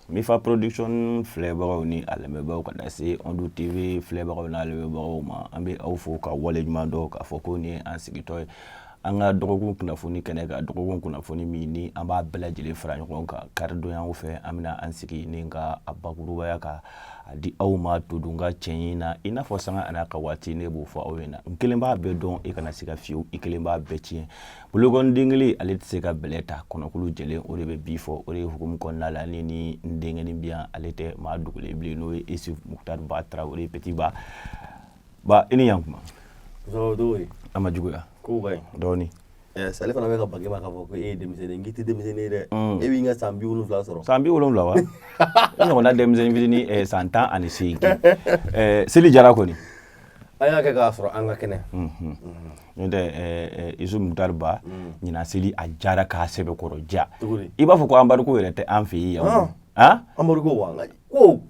Mifa Production filɛbagaw ni a lamɛnbagaw ka da se Ondu TV filɛbagaw n'a lamɛnbagaw ma, an bɛ aw fo ka waleɲuman dɔn k'a fɔ ko nin ye an sigitɔ ye an ka dɔgɔkun kunnafoni kɛnɛ kan, dɔgɔkun kunnafoni min ni an b'a bɛɛ lajɛlen fara ɲɔgɔn kan karidonyaw fɛ. An bɛna an sigi ni ka a bakurubaya ka a di aw ma todun ka cɛɲi na, i n'a fɔ sanga an'a ka waati. Ne b'o fɔ aw ɲɛna, n kelen b'a bɛɛ dɔn, i kana siga fiyewu, i kelen b'a bɛɛ tiɲɛ. Bolokɔni kelen ale tɛ se ka bɛlɛ ta, kɔnɔkulu jɛlen o de bɛ bi fɔ. O de ye hukumu kɔnɔna la, ni ni n denkɛnin bi yan, ale tɛ maa dogolen bilen, n'o ye Isuf Mukutari Ba Tarawele, Petit Ba. Ba, i ni yan kuma. A ma juguya. Ko ka ɲi. Dɔɔni. Sali fana bɛ ka bag'i ma k'a fɔ ko e ye denmisɛnnin, k'i tɛ denmisɛnnin ye dɛ. E b'i ka san 70 sɔrɔ. San 70 wa? I ɲɔgɔnna denmisɛnnin fitinin san 18. Seli jara kɔni. An y'a kɛ k'a sɔrɔ an ka kɛnɛ. N'o tɛ, Isuf Mukutari Ba, ɲinan seli a jara k'a sɛbɛkɔrɔ ja. I b'a fɔ ko embargo yɛrɛ tɛ an fɛ yen yan. Han? Embargo wa? Ko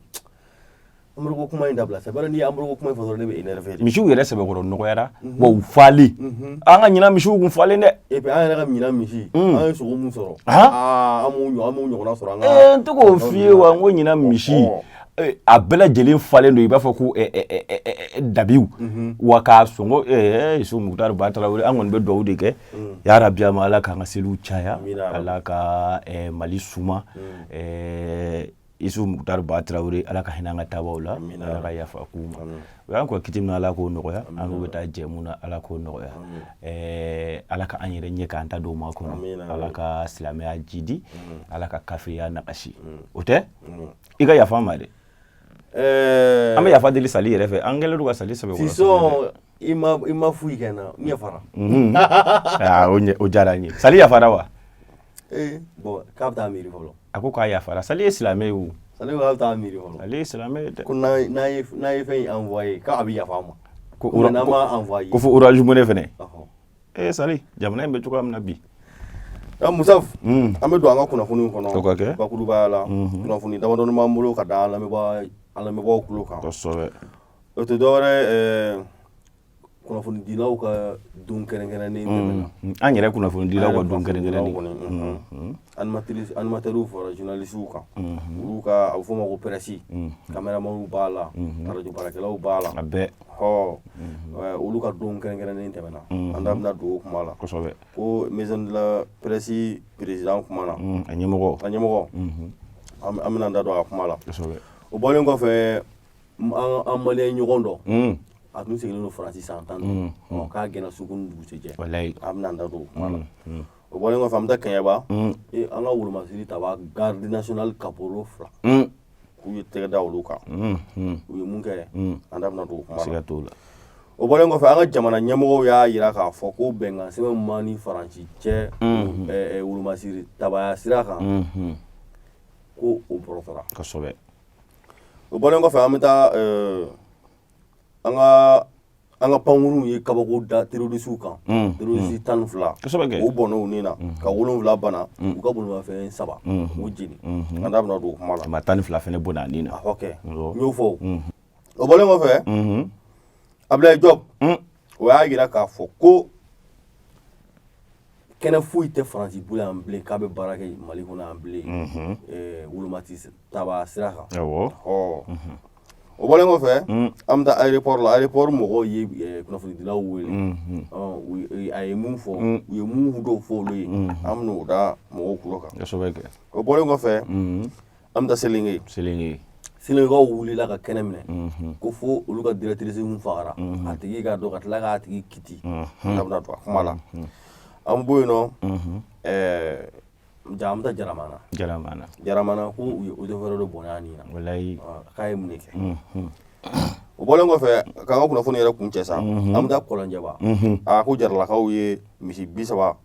embargo kuma in dabila sa, bari n'i ye embargo kuma in fɔ dɔrɔn, ne bɛ énervé de. Misiw yɛrɛ sɛbɛkɔrɔ nɔgɔyara wa, u falen. An ka ɲinan misiw kun falen dɛ. Et puis an yɛrɛ ka ɲinan misi, an ye sogo mun sɔrɔ, aa, an m'o ɲɔgɔnna sɔrɔ an ka. N tɛ k'o f'i ye wa, n ko ɲinan misi a bɛɛ lajɛlen falen don, i b'a fɔ ko dabiw wa, k'a sɔngɔ. Isuf Mukutari Ba Tarawele, an kɔni bɛ dugawu de kɛ yarabi ma, Ala k'an ka seliw caya, Ala ka Mali suma. Isuf Mukutari Ba Tarawele, Ala ka hinɛ an ka taabaw la, Ala ka yafa k'u ma. U y'an kɔ kiti min na, Ala k'o nɔgɔya. An n'u bɛ taa jɛ mun na, Ala k'o nɔgɔya. Ala ka an yɛrɛ ɲɛ k'an ta don ma kɔnɔ, Ala ka silamɛya jidi, Ala ka kafiriya nagasi. O tɛ i ka yafa ma dɛ. An bɛ yafa deli Sali yɛrɛ fɛ, an kɛlen don ka Sali sɛbɛn. Fisɔn, i ma foyi kɛ n na, n yafara. O diyara n ye. Sali yafara wa? Bon, k'a bɛ taa miiri fɔlɔ. A ko k'a yafara. Sali ye silamɛ ye o. Sali ko k'a bɛ taa miiri fɔlɔ. Ale ye silamɛ ye dɛ. Ko n'a ye fɛn in envoyé, k'a bɛ yafa a ma. Ko n'an ma envoyé. Ko fo Orange Money fɛnɛ. Ee Sali, jamana in bɛ cogoya min na bi. Musaf, an bɛ don an ka kunnafoniw kɔnɔ. O ka kɛ. Bakurubaya la, kunnafoni damadɔni b'an bolo ka da an lamɛnbaaw tulo kan. O tɛ dɔwɛrɛ ye, kunnafonidilaw ka don kɛrɛnkɛrɛnnen tɛmɛna. An yɛrɛ kunnafonidilaw ka don kɛrɛnkɛrɛnnen. Animateurs fara journalistes kan, olu ka, a bɛ f'o ma ko presse, caméramanw b'a la, radio baarakɛlaw b'a la. A bɛɛ. Ɔ, olu ka don kɛrɛnkɛrɛnnen tɛmɛna, an da bɛna don o kuma la. Ko Maison de la presse président kuma na. A ɲɛmɔgɔ. A ɲɛmɔgɔ, an bɛna an da don a kuma la. O bɔlen kɔfɛ, an malien ɲɔgɔn dɔ, a tun sigilen don Faransi san 15, k'a gɛnna su ko ni dugu tɛ jɛ. An bɛna an da don o kuma la. O bɔlen kɔfɛ, an bɛ taa Kɛɲɛba, an ka wolomasiri taba garde nationale caporal fila, k'u ye tɛgɛ da olu kan, u ye mun kɛ, an da bɛna don o kuma la. Siga t'o la. O bɔlen kɔfɛ, an ka jamana ɲɛmɔgɔw y'a jira k'a fɔ ko bɛnkan sɛbɛn min b'an ni Faransi cɛ wolomasiri tabaya sira kan, ko o bɔrɔtɔra. O bɔlen kɔfɛ, an bɛ taa an ka pankurunw ye kabako da terroristew kan, terroriste 12, o bɔnna u ni na, ka wolonwula bana, u ka bolimafɛn saba o jeni. An da bɛna don o kuma la. Maa 12 fɛnɛ bɔnna a ni na. A kɛ, n y'o fɔ. O bɔlen kɔfɛ, Abdoulaye Diop, o y'a jira k'a fɔ ko kɛnɛ foyi tɛ Faransi bolo yan bilen k'a bɛ baara kɛ Mali kɔnɔ yan bilen wolomati taba sira kan. Ɔ, o bɔlen kɔfɛ, an bɛ taa aéroport la. Aéroport mɔgɔw ye kunnafonidilaw wele, a ye mun fɔ, u ye mun dɔw fɔ olu ye, an bɛn'o da mɔgɔw tulo kan. O bɔlen kɔfɛ, an bɛ taa Selenge. Selenge. Selengekaw wulila ka kɛnɛ minɛ ko fo olu ka directrice mun fagara, a tigi ka dɔn ka tila k'a tigi kiti. An bɛna don a kuma la. An bɛ bɔ yen nɔ, ja, an bɛ taa Jaramana. Jaramana. Jaramana, ko u ye eaux et forêts dɔ bɔnɛ a nin na. Walayi. K'a ye mun de kɛ? O bɔlen kɔfɛ, k'an ka kunnafoni yɛrɛ kun cɛ sa, an bɛ taa Kɔlɔnjɛba. A ko Jaralakaw ye misi 30,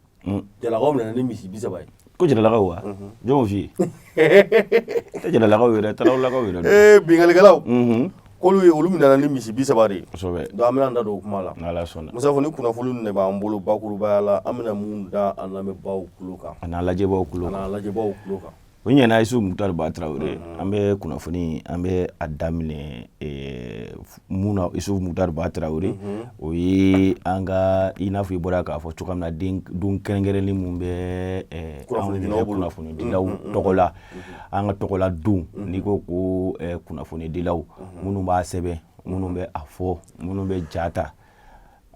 Jaralakaw nana ni misi 30 ye. Ko Jaralakaw wa? Jɔn y'o f'i ye? Tɛ Jaralakaw yɛrɛ, Tarawelelakaw yɛrɛ don. Ee, binkalikɛlaw, k'olu ye, olu nana ni misi 30 de ye. Donc an bɛna an da don o kuma la. N'Ala sɔnna. Musa, fɔ ni kunnafoni ninnu de b'an bolo bakurubaya la, an bɛna mun da an lamɛnbaaw tulo kan. A n'an lajɛbaaw tulo kan. A n'an lajɛbaaw tulo kan. O ɲɛna, Isu Mukutari Ba Tarawele. An bɛ kunnafoni, an bɛ a daminɛ mun na, Isu Mukutari Ba Tarawele? O ye an ka, i n'a fɔ i bɔra k'a fɔ cogoya min na, den don kɛrɛnkɛrɛnlen mun bɛ anw kunnafonidilaw tɔgɔ la, an ka tɔgɔla don. N'i ko ko kunnafonidilaw, minnu b'a sɛbɛn, minnu bɛ a fɔ, minnu bɛ ja ta,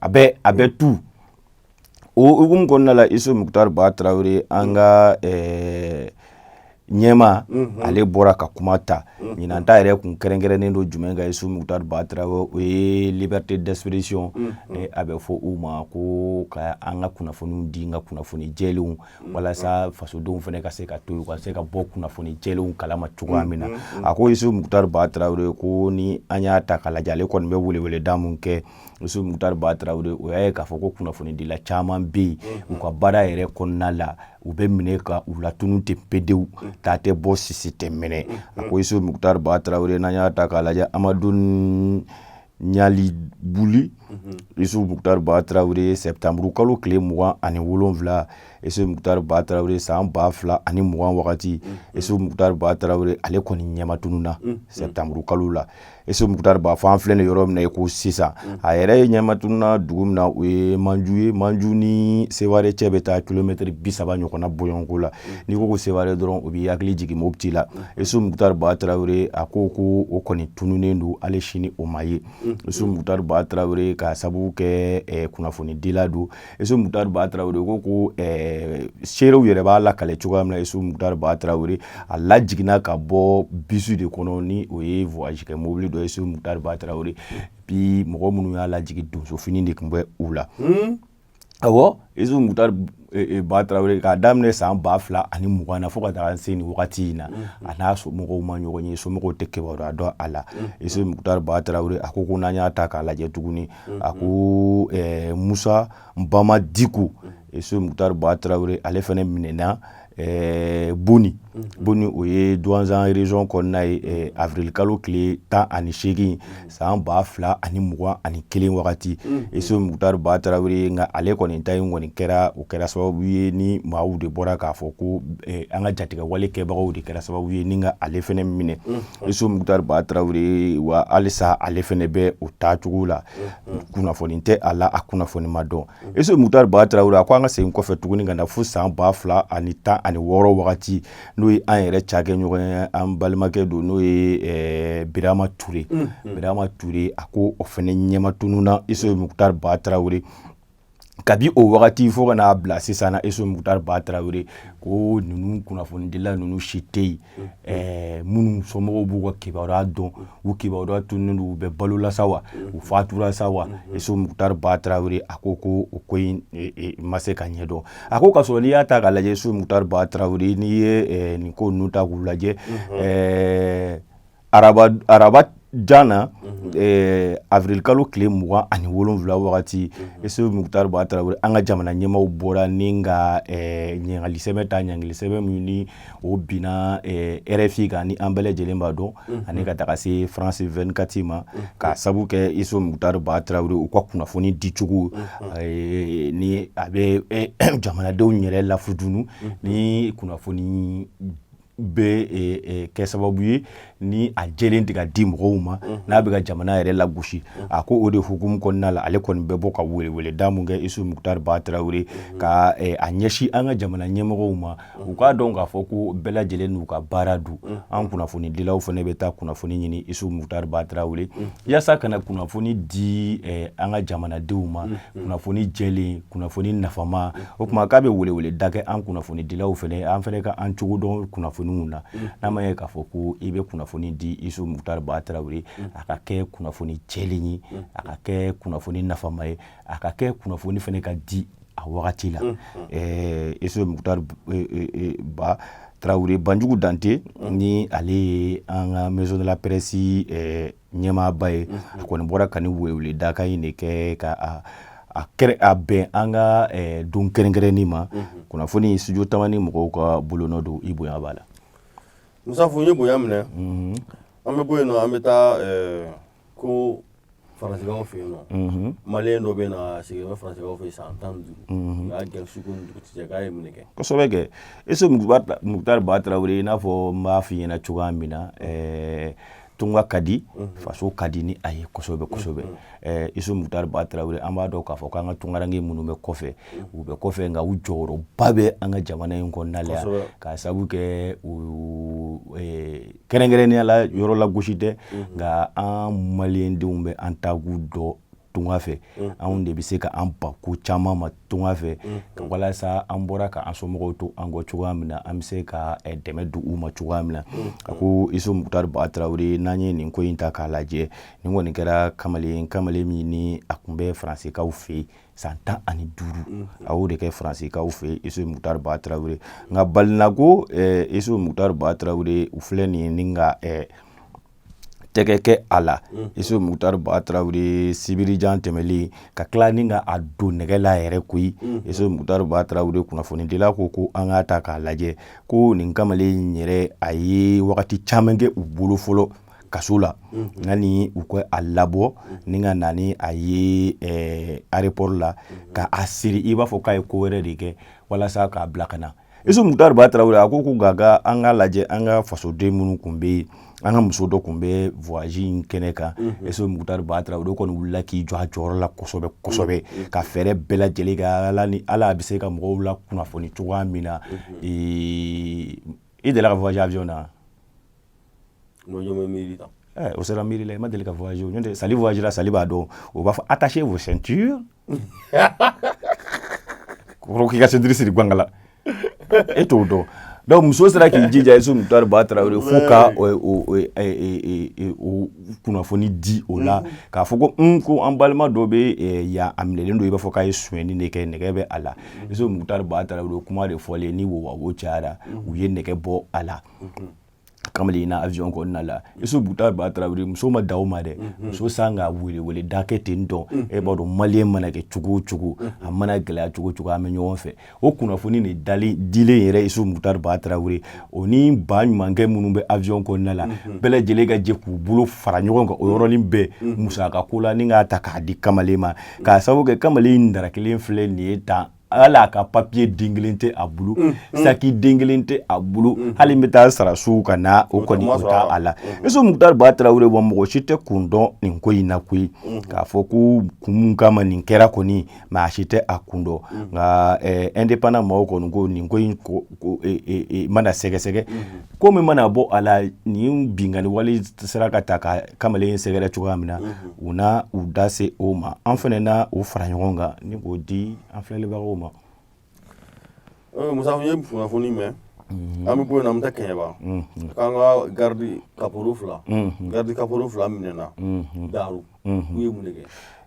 a bɛ tu o hukumu kɔnɔna la, Isu Mukutari Ba Tarawele, an ka ɲɛma, ale bɔra ka kuma ta. Ɲinan ta yɛrɛ kun kɛrɛnkɛrɛnnen don jumɛn kan, Isu Mukutari Ba Tarawele? O ye liberté d'expression, ni a bɛ fɔ u ma ko ka an ka kunnafoniw di, n ka kunnafoni jɛlenw, walasa fasodenw fana ka se ka to yen, u ka se ka bɔ kunnafoni jɛlenw kalama cogoya min na. A ko, Isu Mukutari Ba Tarawele, ko ni an y'a ta k'a lajɛ, ale kɔni bɛ weleweleda mun kɛ, Isu Mukutari Ba Tarawele, o y'a ye k'a fɔ ko kunnafonidila caman bɛ yen, u ka baara yɛrɛ kɔnɔna la, u bɛ minɛ ka u latunu ten pedewu, taa tɛ bɔ, sisi tɛ minɛ. A ko, Isu Mukutari Ba Tarawele, n'an y'a ta k'a lajɛ, Amadu Ɲalibuli, Isu Mukutari Ba Tarawele, septembre kalo tile 27, Isu Mukutari Ba Tarawele, san 2020 wagati, Isu Mukutari Ba Tarawele, ale kɔni ɲɛma tununna septembre kalo la. Isu Mukutari Ba, fɔ an filɛ nin yɔrɔ min na i ko sisan, a yɛrɛ ye ɲɛma tununna dugu min na, o ye Manju ye. Manju ni Seware cɛ bɛ taa kilomɛtiri 30 ɲɔgɔnna bɔɲɔgɔnko la. N'i ko ko Seware dɔrɔn, o b'i hakili jigin Mopti la. Isu Mukutari Ba Tarawele, a ko ko o kɔni tununnen don, hali sini o ma ye. Isu Mukutari Ba Tarawele, ka sababu kɛ kunnafonidila don, Isu Mukutari Ba Tarawele ko ko seerew yɛrɛ b'a lakale cogoya min na, Isu Mukutari Ba Tarawele, a lajiginna ka bɔ bisi de kɔnɔ, ni o ye voyage kɛ mobili dɔ ye, Isu Mukutari Ba Tarawele. Bi mɔgɔ minnu y'a lajigin, donsofini de tun bɛ u la. Awɔ, Isu Mukutari Ba Tarawele, k'a daminɛ san 2020 na fo ka taga se nin wagati in na, a n'a somɔgɔw ma ɲɔgɔn ye, somɔgɔw tɛ kibaruya dɔn a la. Isu Mukutari Ba Tarawele, a ko ko n'an y'a ta k'a lajɛ tuguni, a ko Musa Bama Diko, Isu Mukutari Ba Tarawele, ale fana minɛna Boni. Boni, o ye Duwanzan région kɔnɔna ye, avril kalo tile 18, san 2021 wagati, Isu Mukutari Ba Tarawele. Nka ale kɔni ta in kɔni kɛra, o kɛra sababu ye ni maaw de bɔra k'a fɔ ko an ka jatigɛwale kɛbagaw de kɛra sababu ye ni ka ale fana minɛ, Isu Mukutari Ba Tarawele. Wa halisa ale fana bɛ o taacogo la, kunnafoni tɛ a la, a kunnafoni ma dɔn. Isu Mukutari Ba Tarawele, a ko an ka segin kɔfɛ tuguni ka na fo san 2016 wagati, n'o ye an yɛrɛ cakɛ ɲɔgɔn ye, an balimakɛ don, n'o ye Birama Ture. Birama Ture, a ko o fana ɲɛma tununna, Isu Mukutari Ba Tarawele. Kabi o wagati fo ka n'a bila sisan na, Isu Mukutari Ba Tarawele ko ninnu kunnafonidila ninnu si tɛ yen minnu somɔgɔw b'u ka kibaruya dɔn, u kibaruya tununnen don, u bɛ balo la sa wa, u fatura sa wa. Isu Mukutari Ba Tarawele, a ko ko o ko in ma se ka ɲɛdɔn. A ko k'a sɔrɔ n'i y'a ta k'a lajɛ, Isu Mukutari Ba Tarawele, n'i ye nin ko ninnu ta k'u lajɛ, araba jan na, avril kalo tile 27 wagati, Isu Mukutari Ba Tarawele, an ka jamana ɲɛmaaw bɔra ni ka ɲininkali sɛbɛn ta, ɲangili sɛbɛn min ni o binna RFI kan, ni an bɛɛ lajɛlen b'a dɔn, ani ka taga se France 24 ma, k'a sabu kɛ, Isu Mukutari Ba Tarawele, u ka kunnafoni dicogo ni a bɛ jamanadenw yɛrɛ lafudunu, ni kunnafoni bɛ kɛ sababu ye ni a jɛlen tɛ ka di mɔgɔw ma, n'a bɛ ka jamana yɛrɛ lagosi. A ko o de hukumu kɔnɔna la, ale kɔni bɛ bɔ ka weleweleda mun kɛ, Isu Mukutari Ba Tarawele, ka a ɲɛsin an ka jamana ɲɛmɔgɔw ma, u k'a dɔn k'a fɔ ko bɛɛ lajɛlen n'u ka baara don. An kunnafonidilaw fana bɛ taa kunnafoni ɲini, Isu Mukutari Ba Tarawele, yaasa ka na kunnafoni di an ka jamanadenw ma, kunnafoni jɛlen, kunnafoni nafama. O tuma k'a bɛ weleweleda kɛ an kunnafonidilaw fana, an fana ka an cogo dɔn kunnafoniw na. N'a ma ye k'a fɔ ko i bɛ kunnafoni di, Isu Mukutari Ba Tarawele, a ka kɛ kunnafoni jɛlen ye, a ka kɛ kunnafoni nafama ye, a ka kɛ kunnafoni fana ka di a wagati la. Isu Mukutari Ba Tarawele, Banjugu Dante, ni ale ye an ka Maison de la Presse ɲɛmaaba ye, a kɔni bɔra ka ni weleweledakan in de kɛ ka a bɛn an ka don kɛrɛnkɛrɛnnin ma. Kunnafoni, Studio Tamani mɔgɔw ka bolonɔ don, i bonya b'a la. Musa, fo n ye bonya minɛ. An bɛ bɔ yen nɔ, an bɛ taa ko Faransikaw fɛ yen nɔ, maliyɛn dɔ bɛ na sigilen bɛ Faransikaw fɛ yen san 15, u y'a gɛn su ko ni dugu cɛ k'a ye mun de kɛ? Kosɛbɛ kɛ, Isu Mukutari Ba Tarawele, i n'a fɔ n b'a f'i ɲɛna cogoya min na, tunga ka di, faso ka di ni a ye kosɛbɛ kosɛbɛ. Isu Mukutari Ba Tarawele, an b'a dɔn k'a fɔ k'an ka tungaranke minnu bɛ kɔfɛ, u bɛ kɔfɛ, nka u jɔyɔrɔba bɛ an ka jamana in kɔnɔna la yan, k'a sabu kɛ u kɛrɛnkɛrɛnnenya la yɔrɔ lagosi tɛ, nka an maliyɛndenw bɛ an taakun dɔn tunga fɛ. Anw de bɛ se ka an ban ko caman ma tunga fɛ, walasa an bɔra ka an somɔgɔw to an kɔ cogoya min na, an bɛ se ka dɛmɛ don u ma cogoya min na. A ko Isu Mukutari Ba Tarawele, n'an ye nin ko in ta k'a lajɛ, nin kɔni kɛra kamalen min ni a tun bɛ Faransikaw fɛ yen san 15, a y'o de kɛ Faransikaw fɛ yen, Isu Mukutari Ba Tarawele. Nka balinako, Isu Mukutari Ba Tarawele, u filɛ nin ye ni ka tɛgɛ kɛ a la, Isu Mukutari Ba Tarawele, sibirijan tɛmɛlen, ka tila ni ka a don nɛgɛ la yɛrɛ koyi. Isu Mukutari Ba Tarawele, kunnafonidila ko an k'a ta k'a lajɛ ko nin kamalen in yɛrɛ, a ye wagati caman kɛ u bolo fɔlɔ kaso la, nka ni u ka a labɔ ni ka na ni a ye aéroport la, ka a siri i b'a fɔ k'a ye ko wɛrɛ de kɛ, walasa k'a bila ka na. Isu Mukutari Ba Tarawele, a ko nka an k'a lajɛ, an ka fasoden minnu tun bɛ yen, an ka muso dɔ tun bɛ voyage in kɛnɛ kan. Isu Mukutari Ba Tarawele kɔni wulila k'i jɔ a jɔyɔrɔ la kosɛbɛ kosɛbɛ, ka fɛɛrɛ bɛɛ lajɛlen kɛ, Ala ni Ala a bɛ se ka mɔgɔw la kunnafoni cogoya min na. I delila ka voyage avion na? O sera miiri la, i ma deli ka voyage. N'o tɛ, Sali voyage la, Sali b'a dɔn. O b'a fɔ: "Attachez vos ceintures." Kɔrɔ k'i ka ceinture siri gangala, e t'o dɔn. Donc muso sera k'i jija, Isu Mukutari Ba Tarawele, fo ka o kunnafoni di o la, k'a fɔ ko an balima dɔ bɛ yan, a minɛlen don i b'a fɔ k'a ye sonyɛni de kɛ, nɛgɛ bɛ a la. Isu Mukutari Ba Tarawele, kuma de fɔlen ni wowawo cayara, u ye nɛgɛ bɔ a la, kamalen na avion kɔnɔna la. Isu Mukutari Ba Tarawele, muso ma da o ma dɛ. Muso san ka wele da kɛ ten dɔn. E b'a dɔn, maliyɛn mana kɛ cogo o cogo, a mana gɛlɛya cogo o cogo, an bɛ ɲɔgɔn fɛ. O kunnafoni de dalen dilen yɛrɛ, Isu Mukutari Ba Tarawele, o ni ba ɲumankɛ minnu bɛ avion kɔnɔna la, bɛɛ lajɛlen ka jɛ k'u bolo fara ɲɔgɔn kan o yɔrɔnin bɛɛ musaka ko la, ni k'a ta k'a di kamalen ma, k'a sababu kɛ kamalen in darakilen filɛ nin ye tan, hali a ka papiye den kelen tɛ a bolo, saki den kelen tɛ a bolo, hali n bɛ taa sara so ka na, o kɔni o t'a a la. Isu Mukutari Ba Tarawele, wa mɔgɔ si tɛ kun dɔn nin ko in na koyi, k'a fɔ ko kun mun kama nin kɛra kɔni, maa si tɛ a kun dɔn. Nka indépendant maaw kɔni ko nin ko in ko mana sɛgɛsɛgɛ, ko min mana bɔ a la, nin binkanni wale sera ka ta ka kamalen sɛgɛrɛ cogoya min na, u na u da se o ma. An fana na o fara ɲɔgɔn kan ni k'o di an filɛlibagaw ma. Musa, n ye kunnafoni mɛn. An bɛ bɔ yen na, an bɛ taa Kɛɲɛba, k'an ka garde caporal fila, garde caporal fila minɛna Daru. U ye mun de kɛ?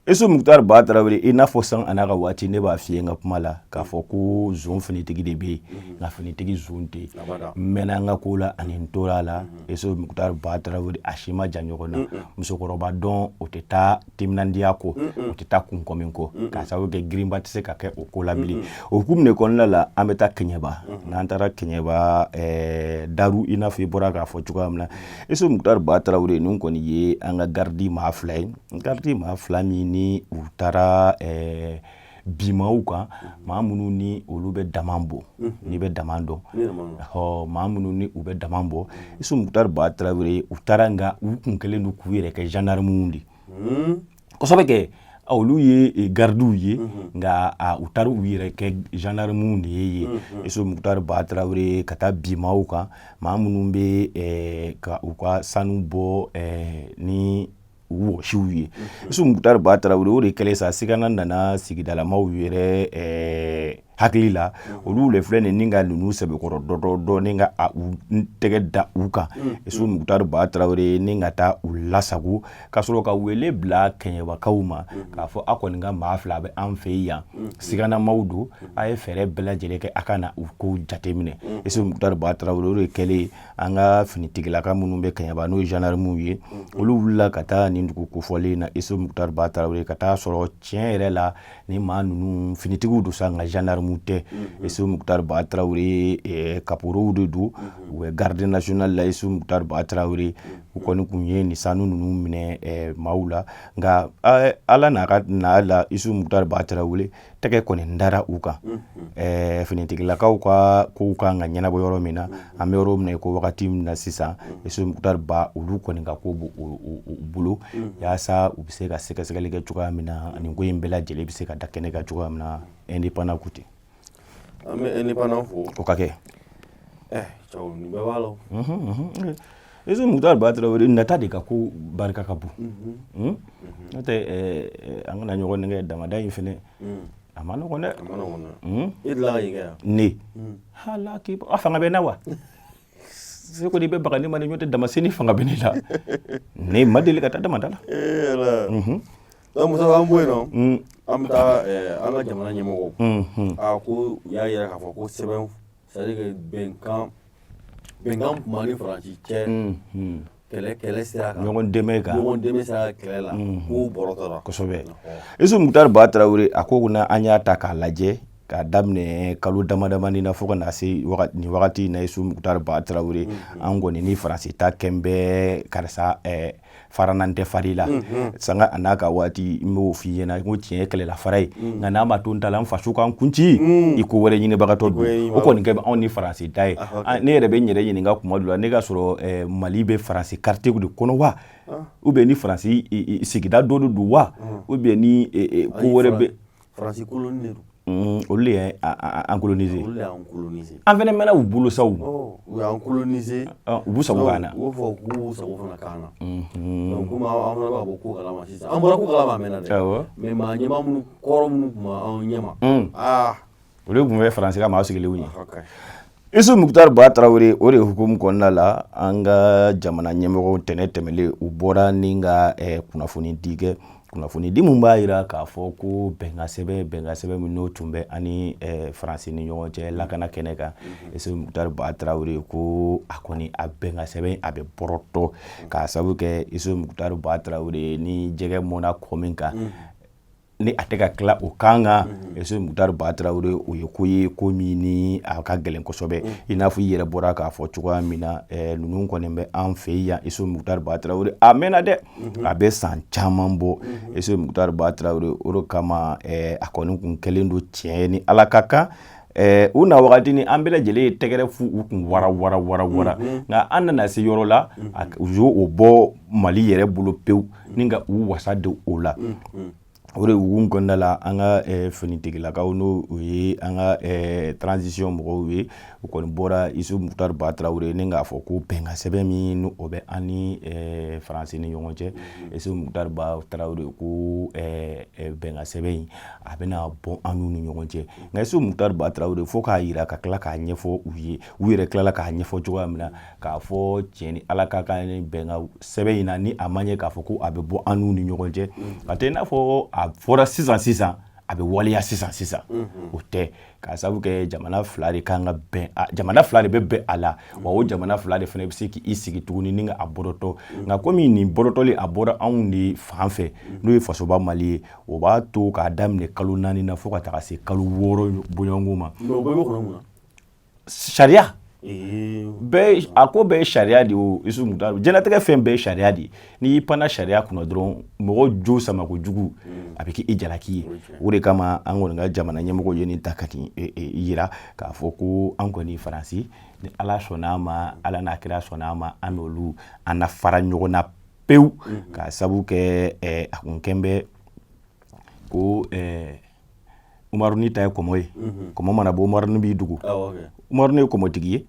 Isu Mukutari Ba Tarawele, i n'a fɔ san a n'a ka waati, ne b'a f'i ye n ka kuma la k'a fɔ ko zon finitigi de bɛ yen, nka finitigi zon tɛ yen. N mɛnna n ka ko la ani n tora a la. Isu Mukutari Ba Tarawele, a si ma jan ɲɔgɔn na. Musokɔrɔba dɔn, o tɛ taa timinandiya kɔ, o tɛ taa kunkɔmin kɔ, k'a sababu kɛ girinba tɛ se ka kɛ o ko la bilen. O hukumu de kɔnɔna la, an bɛ taa Kɛɲɛba. N'an taara Kɛɲɛba, Daru, i n'a fɔ i bɔra k'a fɔ cogoya min na, Isu Mukutari Ba Tarawele, ninnu kɔni ye an ka garidi maa fila ye, garidi maa fila min ni u taara bimaw kan, maa minnu ni olu bɛ dama bɔ, n'i bɛ dama dɔn, ɔ maa minnu ni u bɛ dama bɔ, Isu Mukutari Ba Tarawele, u taara, nka u kun kɛlen don k'u yɛrɛ kɛ gendarmew de kosɛbɛ kɛ. Olu ye garidiw ye, nka u taara u yɛrɛ kɛ gendarmew de ye yen, Isu Mukutari Ba Tarawele, ka taa bimaw kan, maa minnu bɛ ka u ka sanu bɔ ni wɔsiw ye. Isu Mukutari Ba Tarawele, o de kɛlen sa, sigana nana sigidalamaw yɛrɛ hakili la. Olu de filɛ nin ni ka ninnu sɛbɛkɔrɔ dɔ dɔ dɔ ni ka u tɛgɛ da u kan, Isu Mukutari Ba Tarawele, ni ka taa u lasago, ka sɔrɔ ka wele bila Kɛɲɛbakaw ma k'a fɔ: a kɔni ka maa fila bɛ an fɛ yan, siganamaw don, a ye fɛɛrɛ bɛɛ lajɛlen kɛ a ka na u ko jateminɛ. Isu Mukutari Ba Tarawele, o de kɛlen, an ka finitigilaka minnu bɛ Kɛɲɛba, n'o ye gendarmew ye, olu wulila ka taa nin dugu kofɔlen na, Isu Mukutari Ba Tarawele, ka taa sɔrɔ tiɲɛ yɛrɛ la ni maa ninnu finitigiw don sa, nka gendarmew tɛ. Isu Mukutari Ba Tarawele, kaporow de don, u bɛ garde nationale la. Isu Mukutari Ba Tarawele, U kɔni kun ye nin sanu ninnu minɛ maaw la, nka Ala n'a ka na la, Isu Mukutari Ba Tarawele tɛgɛ kɔni dara u kan. Finitigilakaw ka kow kan ka ɲɛnabɔ yɔrɔ min na, an bɛ yɔrɔ min na i ko wagati min na sisan, Isu Mukutari Ba, olu kɔni ka ko b'u bolo yaasa u bɛ se ka sɛgɛsɛgɛli kɛ cogoya min na, ani ko in bɛɛ lajɛlen bɛ se ka da kɛnɛ kan cogoya min na. Indépendant ko ten. An bɛ Indépendant fo. O ka kɛ. Cɛw, nin bɛɛ b'a la. Isu Mukutari Ba Tarawele nata de ka ko barika ka bon. N'o tɛ, an kana ɲɔgɔn nɛgɛ, damada in fɛnɛ a ma nɔgɔn dɛ. A ma nɔgɔn dɛ. E delila ka yen kɛ yan? Ne hala k'i a fanga bɛ n na wa? Se kɔni bɛ baga ne ma, ni ɲɔgɔn tɛ damasenni fanga bɛ ne la. Ne ma deli ka taa damada la. Ee Ala. Donc Musa, an bɔ yen nɔ, an bɛ taa an ka jamana ɲɛmɔgɔw. A ko u y'a yira k'a fɔ ko sɛbɛn, c'est à dire que bɛnkan tun b'an ni Faransi cɛ kɛlɛ sira kan. Ɲɔgɔn dɛmɛ kan. Ɲɔgɔn dɛmɛ sira kɛlɛ la, k'o bɔrɔtɔra. Kosɛbɛ. Isu Mukutari Ba Tarawele a ko na an y'a ta k'a lajɛ k'a daminɛ kalo dama damani na fo ka na se nin wagati in na, Isu Mukutari Ba Tarawele, an kɔni ni Faransi ta kɛn bɛ karisa faranan tɛ fari la sanga a n'a ka waati. N b'o f'i ɲɛna ko tiɲɛ ye kɛlɛla fara ye, nka n'a ma to n ta la, n faso k'an kunci i ko wɛrɛ ɲinibagatɔ don. O kɔni kɛ bɛ anw ni Faransi ta ye. Ne yɛrɛ bɛ n yɛrɛ ɲininka kuma dɔ la, ne ka sɔrɔ Mali bɛ Faransi quartier de kɔnɔ wa, ou bien ni Faransi sigida dɔ de don wa, ou bien ni ko wɛrɛ bɛ. Faransi colonie de don. Olu de ye an coloniser. Olu de y'an coloniser. An fɛnɛ mɛnna u bolo sa. U y'an coloniser. U b'u sago k'an na. U b'o fɔ k'u b'u sago fana k'an na. Donc komi an fana bɛ ka bɔ ko kalama sisan, an bɔra ko kalama a mɛnna dɛ. Mais maa ɲɛmaa minnu kɔrɔ minnu tun b'an ɲɛma. Olu tun bɛ Faransi ka maa sigilenw ye. Isu Mukutari Ba Tarawele, o de hukumu kɔnɔna la, an ka jamana ɲɛmɔgɔw tɛnɛ tɛmɛlen, u bɔra ni ka kunnafoni di kɛ, kunnafoni di mun b'a jira k'a fɔ ko bɛnkan sɛbɛn min n'o tun bɛ ani Faransi ni ɲɔgɔn cɛ lakana kɛnɛ kan, Isu Mukutari Ba Tarawele ko a kɔni a bɛnkan sɛbɛn a bɛ bɔrɔtɔ, k'a sababu kɛ Isu Mukutari Ba Tarawele ni jɛgɛ mɔnna kɔ min kan ni a tɛ ka tila o kan kan. Isu Mukutari Ba Tarawele, o ye ko ye ko min ni a ka gɛlɛn kosɛbɛ. I n'a fɔ i yɛrɛ bɔra k'a fɔ cogoya min na, ninnu kɔni bɛ an fɛ yan. Isu Mukutari Ba Tarawele, a mɛnna dɛ, a bɛ san caman bɔ. Isu Mukutari Ba Tarawele, o de kama a kɔni kun kɛlen don tiɲɛ ni Ala ka kan u na wagati ni an bɛɛ lajɛlen ye tɛgɛrɛ fu u kun wara wara wara wara, nka an nana se yɔrɔ la, u y'o bɔ Mali yɛrɛ bolo pewu ni ka u wasa don o la. O de hukumu kɔnɔna la, an ka finitigilakaw, n'o o ye an ka transition mɔgɔw ye, u kɔni bɔra, Isu Mukutari Ba Tarawele, ni k'a fɔ ko bɛnkan sɛbɛn min n'o o bɛ an ni Faransi ni ɲɔgɔn cɛ, Isu Mukutari Ba Tarawele ko bɛnkan sɛbɛn in a bɛna bɔ an n'u ni ɲɔgɔn cɛ. Nka Isu Mukutari Ba Tarawele, fo k'a yira ka tila k'a ɲɛfɔ u ye, u yɛrɛ tilala k'a ɲɛfɔ cogoya min na, k'a fɔ tiɲɛ ni Ala ka kan ni bɛnkan sɛbɛn in na, ni a ma ɲɛ k'a fɔ ko a bɛ bɔ an n'u ni ɲɔgɔn cɛ, a tɛ i n'a fɔ a fɔra sisan sisan, a bɛ waleya sisan sisan, o tɛ, k'a sababu kɛ jamana fila de kan ka bɛn, jamana fila de bɛ bɛn a la wa, o jamana fila de fana bɛ se k'i sigi tuguni ni ka a bɔrɔtɔ. Nka komi nin bɔrɔtɔli a bɔra anw de fan fɛ, n'o ye fasoba Mali ye, o b'a to k'a daminɛ kalo 4 na fo ka taga se kalo 6 bɔɲɔgɔnko ma. Mais o bɛɛ bɛ kɔnɔ mun na? Sariya bɛɛ, a ko bɛɛ ye sariya de ye o. Isu Mukutari, diɲɛlatigɛ fɛn bɛɛ ye sariya de ye. N'i y'i panna sariya kunna dɔrɔn, mɔgɔ jo sama kojugu, a bɛ kɛ i jalaki ye. O de kama an kɔni ka jamana ɲɛmɔgɔw ye nin ta ka nin yira k'a fɔ ko an kɔni Faransi, ni Ala sɔnna a ma, Ala n'a kira sɔnna a ma, an n'olu an na fara ɲɔgɔn na pewu, k'a sabu kɛ a kun kɛn bɛ ko Umaruni ta ye kɔmɔ ye. Kɔmɔ mana bɔ, Umaruni b'i dogo. Umaruni ye kɔmɔtigi ye.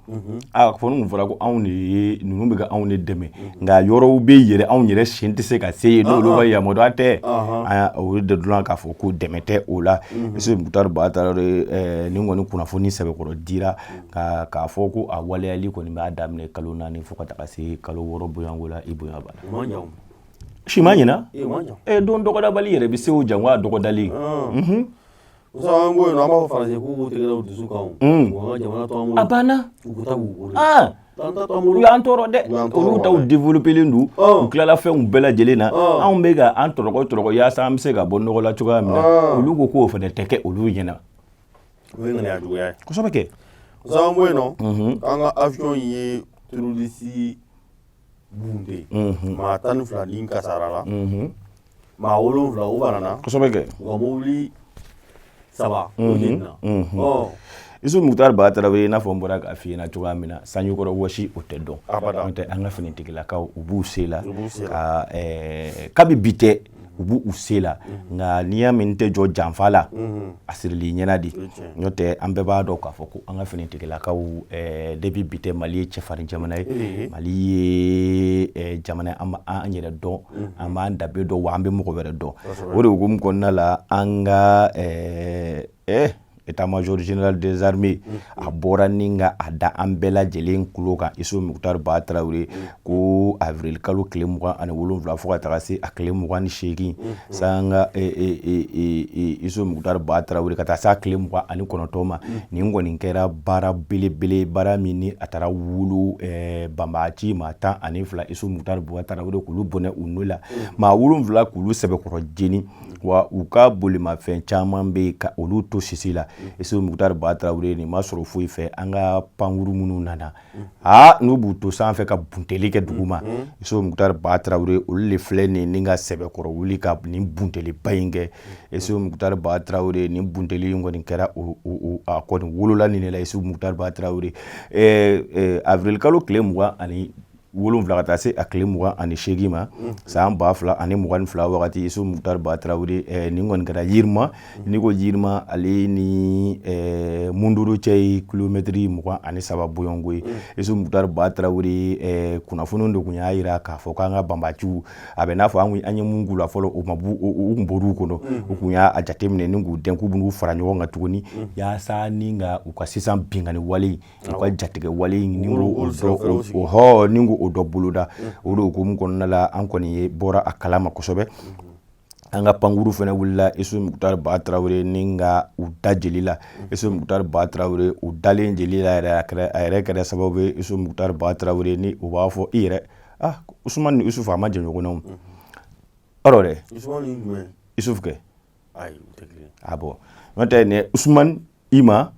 A fɔ kun fɔra ko anw de ye ninnu bɛ ka anw de dɛmɛ, nka yɔrɔw bɛ yɛrɛ anw yɛrɛ sen tɛ se ka se yen n'olu ka yamaruya tɛ. O de dɔn k'a fɔ ko dɛmɛ tɛ o la. Isu Mukutari Ba Tarawele, nin kɔni kunnafoni sɛbɛkɔrɔ dira k'a fɔ ko a waleyali kɔni b'a daminɛ kalo 4 fo ka taga se kalo 6 bonyanko la. I bonya b'a la, si ma ɲina don dɔgɔdabali yɛrɛ bɛ se o jango a dɔgɔdali. Musa, an bɔ yen nɔ, an b'a fɔ Faransi k'u k'u tɛgɛ da u dusu kan. U ka jamana to an bolo. A banna. U k'u ta k'u bolo. U y'an tɔɔrɔ dɛ. Olu taw développélen don, u tilala fɛnw bɛɛ lajɛlen na. Anw bɛ ka an tɔrɔgɔ tɔrɔgɔ yaasa an bɛ se ka bɔ nɔgɔ la cogoya min na, olu ko k'o fana tɛ kɛ olu ɲɛna. O ye ŋaniya juguya ye. Kosɛbɛ kɛ. Musa, an bɔ yen nɔ, an ka avion ye terroriste Bunte maa 12 ni kasara la, maa 7 u banana. Kosɛbɛ kɛ. U ka mobili saba o jenina. Ɔ. Isu Mukutari Ba Tarawele, i n'a fɔ n bɔra k'a f'i ɲɛna cogoya min na, sanjikɔrɔ wɔsi o tɛ dɔn. Abada. N'o tɛ, an ka finitigilakaw, u b'u se la. U b'u se la. Ka kabi bi tɛ, u b'u u se la, nka n'i y'a mɛn n tɛ jɔ janfa la, a sirili ɲɛna de. O ye tiɲɛ. N'o tɛ, an bɛɛ b'a dɔn k'a fɔ ko an ka finitigilakaw, depuis bi tɛ, Mali ye cɛfarin jamana ye. Mali ye jamana ye, an b'an yɛrɛ dɔn, an b'an danbe dɔn, wa an bɛ mɔgɔ wɛrɛ dɔn. O de hukumu kɔnɔna la, an ka état-major général des armées, a bɔra ni ka a da an bɛɛ lajɛlen tulo kan, Isu Mukutari Ba Tarawele, ko avril kalo tile 27 fo ka taga se a tile 28 sanga, Isu Mukutari Ba Tarawele, ka taa se a tile 29 ma, nin kɔni kɛra baara belebele, baara min ni a taara wolo banbaanci maa 12, Isu Mukutari Ba Tarawele, k'olu bɔnɛ u n'o la, maa 7 k'olu sɛbɛkɔrɔ jeni, wa u ka bolimafɛn caman bɛ yen ka olu to sisi la. Isu Mukutari Ba Tarawele, nin ma sɔrɔ foyi fɛ, an ka pankuru minnu nana, aa, n'u b'u to sanfɛ ka bunteli kɛ dugu ma, Isu Mukutari Ba Tarawele, olu de filɛ nin ni ka sɛbɛkɔrɔ wuli ka nin bunteliba in kɛ. Isu Mukutari Ba Tarawele, nin bunteli in kɔni kɛra o a kɔni wolola nin de la. Isu Mukutari Ba Tarawele, avril kalo tile 27 ka taa se a tile 28 ma, san 2022 wagati, Isu Mukutari Ba Tarawele, nin kɔni kɛra Yirima. N'i ko Yirima, ale ni Mundoro cɛ ye kilomɛtiri 23 bɔɲɔgɔnko ye. Isu Mukutari Ba Tarawele, kunnafoni de tun y'a jira k'a fɔ k'an ka banbaanciw, a bɛ n'a fɔ an ye mun k'u la fɔlɔ, o ma u kun bɔr'u kɔnɔ, u kun y'a jateminɛ ni k'u dɛn k'u bɛn'u fara ɲɔgɔn kan tuguni, yaasa ni ka u ka sisan binkanni wale, u ka jatigɛ wale ni k'o dɔ ni k'o dɔ boloda. O de hukumu kɔnɔna la, an kɔni ye bɔra a kalama kosɛbɛ, an ka pankuru fana wulila, Isu Mukutari Ba Tarawele, ni ka u da jeli la. Isu Mukutari Ba Tarawele, u dalen jeli la yɛrɛ, a yɛrɛ kɛra sababu ye, Isu Mukutari Ba Tarawele, ni u b'a fɔ i yɛrɛ, ah, Usumani ni Isufu a ma jɛ ɲɔgɔn na o yɔrɔ dɛ. Usumani ni jumɛn? Isufu kɛ. Ayi, u tɛ kelen. Ah bon, n'o tɛ nin Usumani Ima,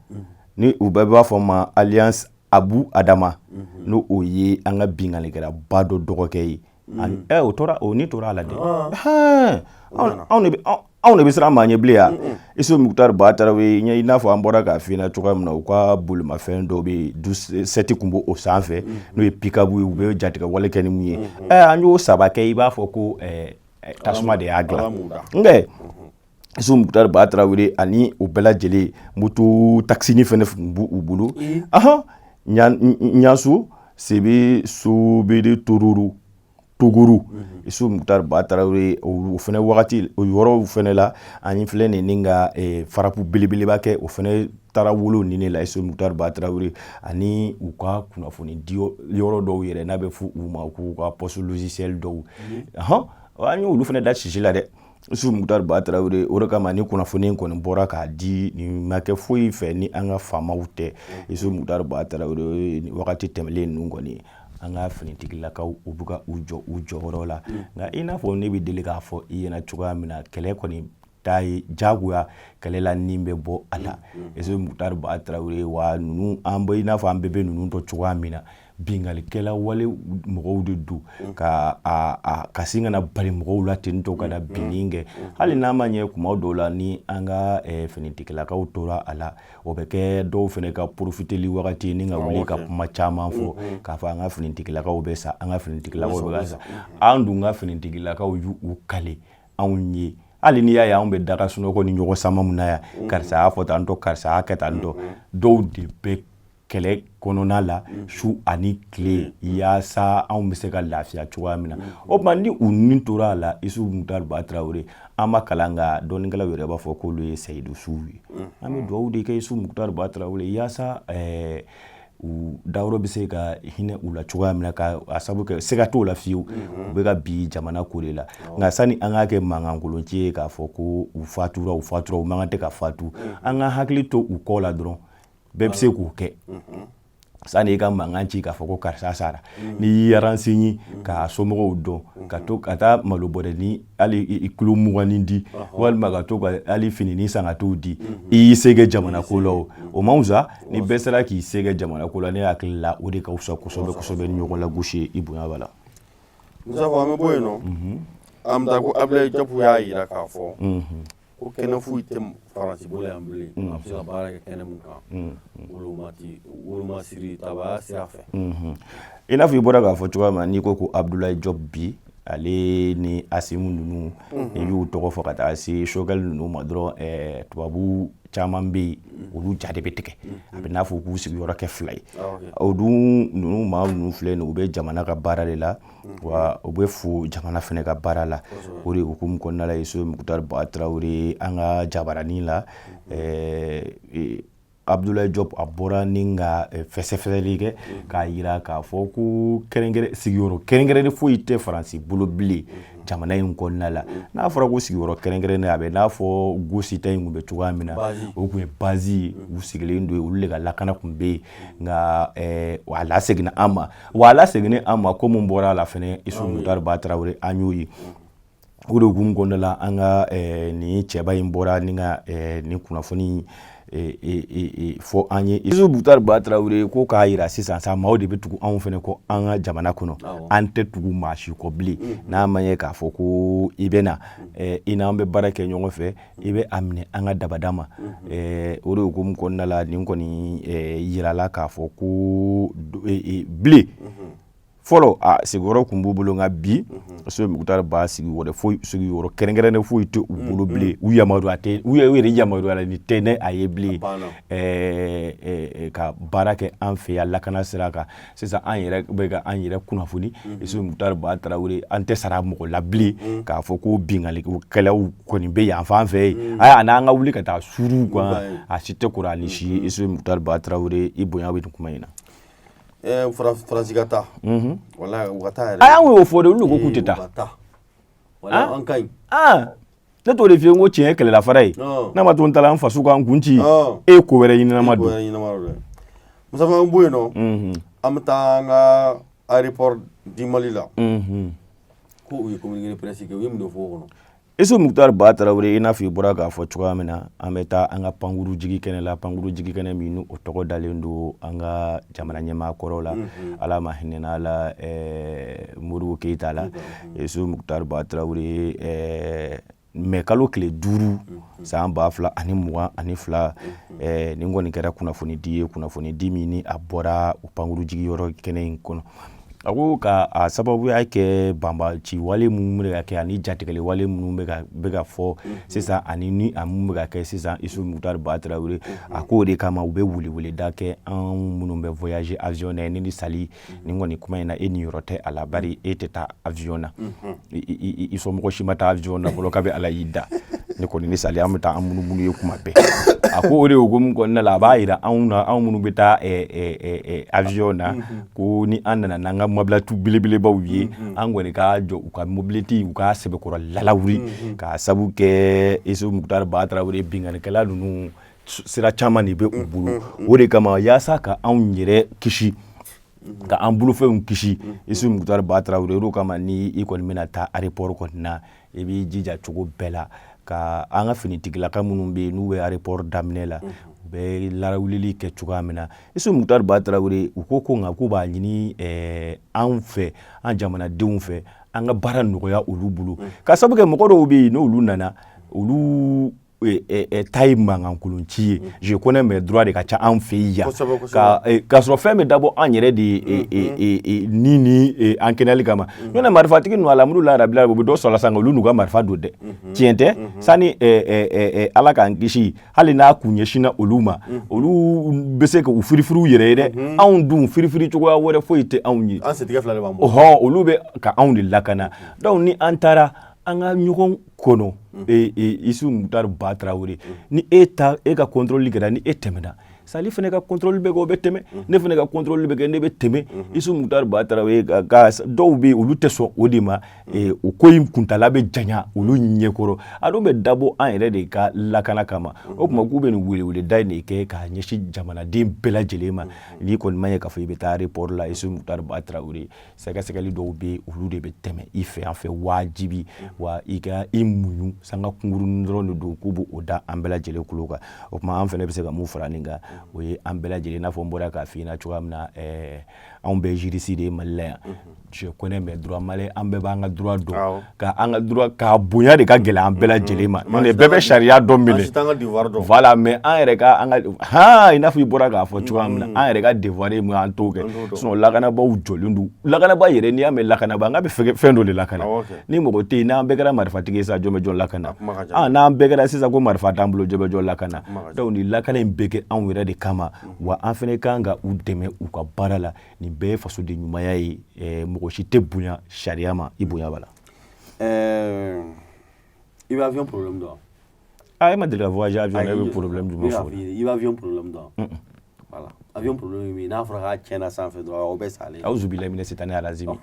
ni u bɛɛ b'a fɔ ma alias Abu Adama, n'o o ye an ka binkannikɛlaba dɔ dɔgɔkɛ ye. Ɛ, o tora, o ni tora a la dɛ. Anw de bɛ siran maa ɲɛ bilen yan. Isu Mukutari Ba Tarawele, i n'a fɔ an bɔra k'a f'i ɲɛna cogoya min na, u ka bolimafɛn dɔw bɛ yen, du sɛti tun b'o sanfɛ, n'o ye pick-up ye, u bɛ jatigɛ wale kɛ ni mun ye. Ɛ, an y'o saba kɛ, i b'a fɔ ko tasuma de y'a dilan. Nka Isu Mukutari Ba Tarawele ani o bɛɛ lajɛlen, moto takisini fɛnɛ tun b'u bolo. Ahan, Ɲasu Sebe Sobede Tororo Togoro, Isu Mukutari Ba Tarawele, o fɛnɛ wagati, o yɔrɔw fɛnɛ la, ani filɛ nin ni ka frappe belebeleba kɛ, o fɛnɛ taara wolo nin de la. Isu Mukutari Ba Tarawele ani u ka kunnafoni di yɔrɔ dɔw yɛrɛ, n'a bɛ fɔ u ma k'u ka poste logiciel dɔw, hɔn, an y'olu fɛnɛ da sisi la dɛ, Isu Mukutari Ba Tarawele. O de kama ni kunnafoni in kɔni bɔra k'a di, nin ma kɛ foyi fɛ ni an ka faamaw tɛ. Isu Mukutari Ba Tarawele, wagati tɛmɛlen ninnu kɔni, an ka finitigilakaw, u bɛ ka u jɔ u jɔyɔrɔ la. Nka i n'a fɔ ne bɛ deli k'a fɔ i ɲɛna cogoya min na, kɛlɛ kɔni ta ye jagoya, kɛlɛ la nin bɛ bɔ a la. Isu Mukutari Ba Tarawele, wa ninnu, an bɛ i n'a fɔ an bɛɛ bɛ ninnu dɔn cogoya min na, binkannikɛla wale mɔgɔw de don, ka a ka sin ka na bali mɔgɔw la ten tɔ ka na binni kɛ. Hali n'a ma ɲɛ, kuma dɔw la ni an ka finitigilakaw tora a la, o bɛ kɛ dɔw fana ka profiteli wagati ni ka wuli ka kuma caman fɔ k'a fɔ an ka finitigilakaw bɛ sa, an ka finitigilakaw bɛ ka sa. An dun ka finitigilakaw y'u kale anw ye. Hali n'i y'a ye anw bɛ daga sunɔgɔ ni ɲɔgɔn sama mun na yan, karisa y'a fɔ tan tɔ, karisa y'a kɛ tan tɔ, dɔw de bɛ kɛlɛ kɔnɔna la su ani tile yaasa anw bɛ se ka lafiya cogoya min na. O tuma ni u ni tora a la, Isu Mukutari Ba Tarawele, an ma kalan, nka dɔnnikɛlaw yɛrɛ b'a fɔ k'olu ye seyidu suw ye. An bɛ dugawu de kɛ Isu Mukutari Ba Tarawele yaasa u dayɔrɔ bɛ se ka hinɛ u la cogoya min na, ka a sabu kɛ siga t'o la fiyewu, u bɛ ka bi jamana ko de la. Nka sani an k'a kɛ mankankolonci ye k'a fɔ ko u fatura, u fatura, u man kan tɛ ka fatu, an ka hakili to u kɔ la dɔrɔn. Bɛɛ bɛ se k'o kɛ sani i ka mankan ci k'a fɔ ko karisa sara. N'i y'i renseigner k'a somɔgɔw dɔn, ka to ka taa malo bɔrɛ ni hali kilo 20 di, walima ka to ka hali fininin san ka t'o di, i y'i se kɛ jamana ko la. O man fisa. Ni bɛɛ sera k'i se kɛ jamana ko la, ne hakili la, o de ka fisa kosɛbɛ kosɛbɛ ni ɲɔgɔn lagosi ye. I bonya b'a la. Musa, an bɛ bɔ yen nɔ, an bɛ taa ko Abdoulaye Diop y'a jira k'a fɔ ko kɛnɛ foyi tɛ Faransi bolo yan bilen, a bɛ se ka baara kɛ kɛnɛ min kan, wolomasiri tabaya sira fɛ. I n'a fɔ i bɔra k'a fɔ cogoya min na, n'i ko ko Abdoulaye Diop bi, ale ni Assimi ninnu, n'i y'u tɔgɔ fɔ ka taa se Choguel ninnu ma dɔrɔn, tubabu caman bɛ yen, olu ja de bɛ tigɛ. A bɛ n'a fɔ k'u sigiyɔrɔ kɛ fila ye. O dun ninnu, maa ninnu filɛ nin, u bɛ jamana ka baara de la, wa u bɛ fo jamana fana ka baara la. O de hukumu kɔnɔna la, Isufu Mukutari Ba Tarawele, an ka jabaranin la, Abdoulaye Diop a bɔra ni ka fɛsɛfɛsɛli kɛ k'a jira k'a fɔ ko kɛrɛnkɛrɛn sigiyɔrɔ kɛrɛnkɛrɛnnen foyi tɛ Faransi bolo bilen jamana in kɔnɔna la. N'a fɔra ko sigiyɔrɔ kɛrɛnkɛrɛnnen, a bɛ n'a fɔ gosi ta in tun bɛ cogoya min na, o tun ye base ye, u sigilen don yen, olu de ka lakana tun bɛ yen. Nka a laseginna an ma, wa a laseginnen an ma, ko mun bɔra a la fɛnɛ, Isufu Mukutari Ba Tarawele, an y'o ye. O de hukumu kɔnɔna la, an ka nin cɛba in bɔra ni ka nin kunnafoni fɔ an ye. Isufu Mukutari Ba Tarawele ko k'a jira sisan sa, maaw de bɛ tugu anw fɛnɛ kɔ an ka jamana kɔnɔ, an tɛ tugu maa si kɔ bilen. N'a ma ɲɛ k'a fɔ ko i bɛ na, i n'an bɛ baara kɛ ɲɔgɔn fɛ, i bɛ a minɛ an ka dabada ma. O de hukumu kɔnɔna la, nin kɔni yirala k'a fɔ ko bilen fɔlɔ a sigiyɔrɔ tun b'u bolo, nka bi Isufu Mukutari Ba, sigiyɔrɔ foyi, sigiyɔrɔ kɛrɛnkɛrɛnnen foyi tɛ u bolo bilen. U yamaruya tɛ, u yɛrɛ yamaruyalen ni tɛ ne a ye bilen ka baara kɛ an fɛ yan lakana sira kan. Sisan an yɛrɛ bɛ ka an yɛrɛ kunnafoni. Isufu Mukutari Ba Tarawele, an tɛ sara mɔgɔ la bilen k'a fɔ ko binkanni kɛlaw kɔni bɛ yan fan fɛ yen, a n'an ka wuli ka taa suruw kan, a si tɛ kɔrɔ ni si ye. Isufu Mukutari Ba Tarawele, i bonya bɛ nin kuma in na. Faransi ka taa, walahi u ka taa yɛrɛ. A y'an y'o fɔ de, olu de ko k'u tɛ taa. Walahi an ka ɲi. Ne t'o de f'i ye, n ko tiɲɛ ye kɛlɛla fara ye, n'a ma to n taara n faso kan kun ci, e ye ko wɛrɛ ɲinama don. Musa, an bɔ yen nɔ, an bɛ taa an ka aéroport du Mali la, ko u ye communiqué de presse kɛ, u ye mun de fɔ o kɔnɔ? Isufu Mukutari Ba Tarawele, i n'a fɔ i bɔra k'a fɔ cogoya min na, an bɛ taa an ka pankuru jigi kɛnɛ la, pankuru jigi kɛnɛ min o tɔgɔ dalen don an ka jamana ɲɛmaa kɔrɔ la, Ala ma hinɛ la, Modibo Keyita la. Isufu Mukutari Ba Tarawele, mɛ kalo tile 5 san 2022, nin kɔni kɛra kunnafonidi ye, kunnafonidi min ni a bɔra o pankuru jigiyɔrɔ kɛnɛ in kɔnɔ. A ko ka a sababuya kɛ banbaci wale minnu bɛ ka kɛ ani jatigɛli wale minnu bɛ ka fɔ sisan, ani ni a mun bɛ ka kɛ sisan, Isufu Mukutari Ba Tarawele, a ko o de kama u bɛ weleweleda kɛ an minnu bɛ voyager avion na. Ni sali nin kɔni kuma in na, e ni yɔrɔ tɛ a la, bari e tɛ taa avion na, i somɔgɔ si ma taa avion na fɔlɔ kabi Ala y'i da. Ne kɔni ni sali, an bɛ taa an munumunu ye kuma bɛɛ. A ko o de hukumu kɔnɔna la, a b'a jira anw na, anw minnu bɛ taa avion na, ko ni an nana n'an ka mobilette belebelebaw ye, an kɔni ka jɔ u ka mobilette, u ka sɛbɛkɔrɔ lalawuli, k'a sabu kɛ Isufu Mukutari Ba Tarawele, binkannikɛla ninnu sira caman de bɛ u bolo. O de kama, yaasa ka anw yɛrɛ kisi, ka an bolofɛnw kisi, Isufu Mukutari Ba Tarawele, o kama ni i kɔni bɛna taa aéroport kɔni na, i b'i jija cogo bɛɛ la ka an ka finitigilaka minnu bɛ yen, n'u bɛ aéroport daminɛ la, u bɛ lawulili kɛ cogoya min na. Isufu Mukutari Ba Tarawele, u ko nka k'u b'a ɲini an fɛ, an jamanadenw fɛ, an ka baara nɔgɔya olu bolo, ka sabu kɛ mɔgɔ dɔw bɛ yen, n'olu nana, olu ta ye mankankolon ci ye. Je connais mes droits de ka ca an fɛ yan, k'a sɔrɔ fɛn bɛ dabɔ an yɛrɛ de ye ni an kɛnɛyali kama. N'o tɛ marifatigi ninnu, alhamdulilayi rabil u bɛ dɔ sɔrɔ la sisan, olu n'u ka marifa don dɛ. Tiɲɛ tɛ sani Ala k'an kisi, hali n'a kun ɲɛsinna olu ma, olu bɛ se k'u firifiri u yɛrɛ ye dɛ. Anw dun firifiri cogoya wɛrɛ foyi tɛ anw ye. An sentigɛ fila de b'an bolo. Ɔhɔn, olu bɛ ka anw de lakana. Donc ni an taara, an ka ɲɔgɔn kɔnɔ. Isufu Mukutari Ba Tarawele, ni e ta e ka contrôle kɛra, ni e tɛmɛna, Sali fana ka contrôle bɛ kɛ, o bɛ tɛmɛ, ne fana ka contrôle bɛ kɛ, ne bɛ tɛmɛ. Isufu Mukutari Ba Tarawele, ka dɔw bɛ yen, olu tɛ sɔn o de ma, o ko in kuntala bɛ janya olu ɲɛkɔrɔ. A dun bɛ dabɔ an yɛrɛ de ka lakana kama. O tuma k'u bɛ nin weleweleda in de kɛ k'a ɲɛsin jamanaden bɛɛ lajɛlen ma. N'i kɔni ma ɲɛ k'a fɔ i bɛ taa aéroport la, Isufu Mukutari Ba Tarawele, sɛgɛsɛgɛli dɔw bɛ yen, olu de bɛ tɛmɛ i fɛ yan fɛ wajibi, wa i ka i muɲu sanga kunkurunin dɔrɔn de don. K'u b'o da an bɛɛ lajɛlen tulo kan. O tuma an fana bɛ se ka mun fara nin kan, o ye an bɛɛ lajɛlen, i n'a fɔ n bɔra k'a f'i ɲɛna cogoya min na, Anw bɛɛ juriste de ye Mali la yan. Je connais mes droits malien, an bɛɛ b'an ka droit dɔn, ka an ka droit k'a bonya de ka gɛlɛn an bɛɛ lajɛlen ma. N'o tɛ bɛɛ bɛ sariya dɔn minɛ. Voilà, mais an yɛrɛ ka an ka han, i n'a fɔ i bɔra k'a fɔ cogoya min na, an yɛrɛ ka devoir ye mun ye, an t'o kɛ. Sinon lakanabaaw jɔlen don. Lakanabaa yɛrɛ, n'i y'a mɛn lakanabaa, n k'a bɛ fɛn dɔ de lakana. Ni mɔgɔ tɛ yen, n'an bɛɛ kɛra marifatigi ye sisan, jɔn bɛ jɔn lakana? N'an bɛɛ kɛra sisan ko marifa t'an bolo, jɔn bɛ jɔn lakana? Donc nin lakana in bɛ kɛ anw yɛrɛ de kama, wa an fana kan ka u dɛmɛ u ka baara la. Nin bɛɛ ye fasoden ɲumanya ye. Mɔgɔ si tɛ bonya sariya ma, i bonya b'a la. I bɛ avion problème dɔn? Ah, e ma deli ka voyager avion na, e bɛ problème jumɛn fɔ? I bɛ avion problème dɔn? Voilà, avion problème ye min ye, n'a fɔra k'a tiɲɛna sanfɛ dɔrɔn, aw bɛɛ salen. Awuzu bilahi mina sitani alazimi.